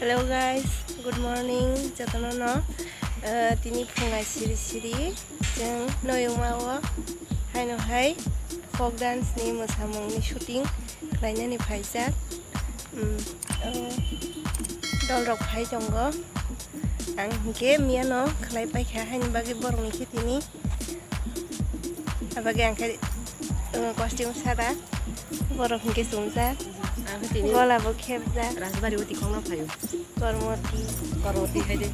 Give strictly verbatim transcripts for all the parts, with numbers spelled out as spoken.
Hello guys, good morning jotono no. Eh, tini phunga siri siri chwng noyungma o haino hai folk dance ni mwsamung ni shooting khlainani phaijak. Hmm, oh, dol rok phai tongo. Ang hinkhe miyano khlai paikha haini bagwi borokni khe tini. Abagwi ang khe, uh, costume sara, borok hinkhe chumjak, ang khe tini gola bo khepjak. Rajbari o tikhokno phaio. Kormoti. Kormoti hai de.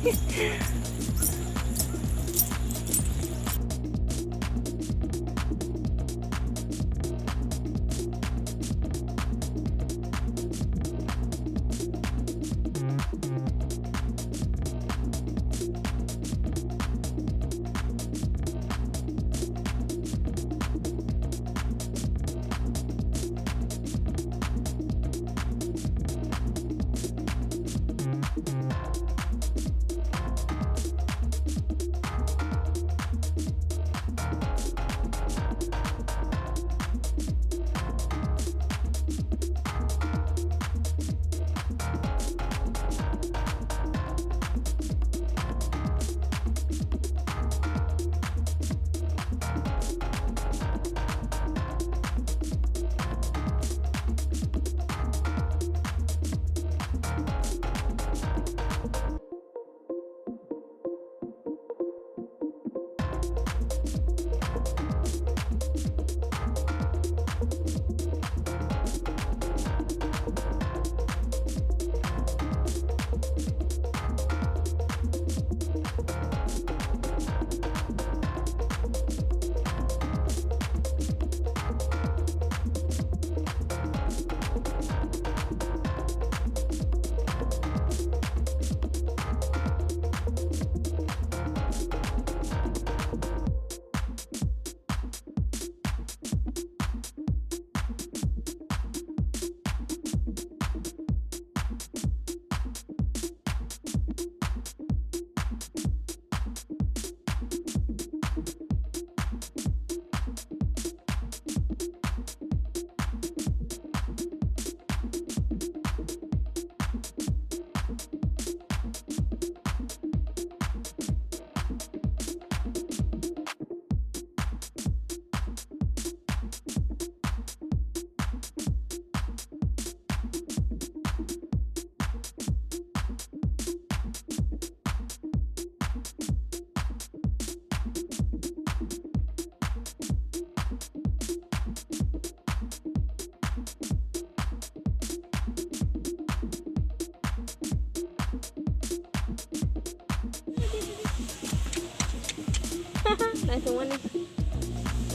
Naithokmani.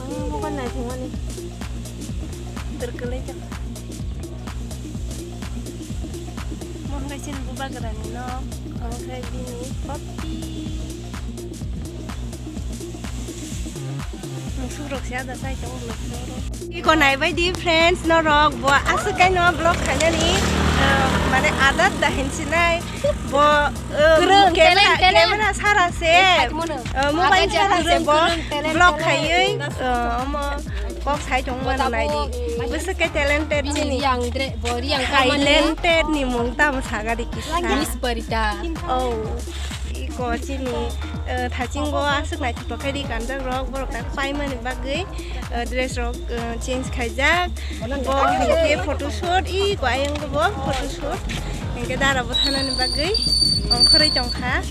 Ang mokol naithokmani. Dorkalai jak. Mohon kaisa ni bubagrani nok. Ang khai bini papi. Musukrok se ada sai tongo musukrok. Iko naibai di friends norok bo aswk kaino vlog khainani, eh, mane adat da hinsinai bo, eh, Kwrwng, camera, talented. Camera sara se, eh, mobile sara se bo vlog khaiwi, eh, omo kok sai tongmano nai di. Bwswk khe talented chini. Talented ni mung tamo saga di kisa. Miss Parita. Oh. Iko chini, eh, thachingo aswk naithotok khe ri kanjak rok, borok tak paimani bagwi, eh, dress rok, eh, change khaijak. Bo hinkhe photoshoot, iko ayang bo photoshoot. Hinkhe dara bo thanani bagwi ongkhorwi tongkha.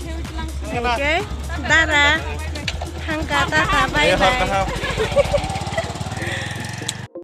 Hinkhe dara thangkha, tata, bye bye.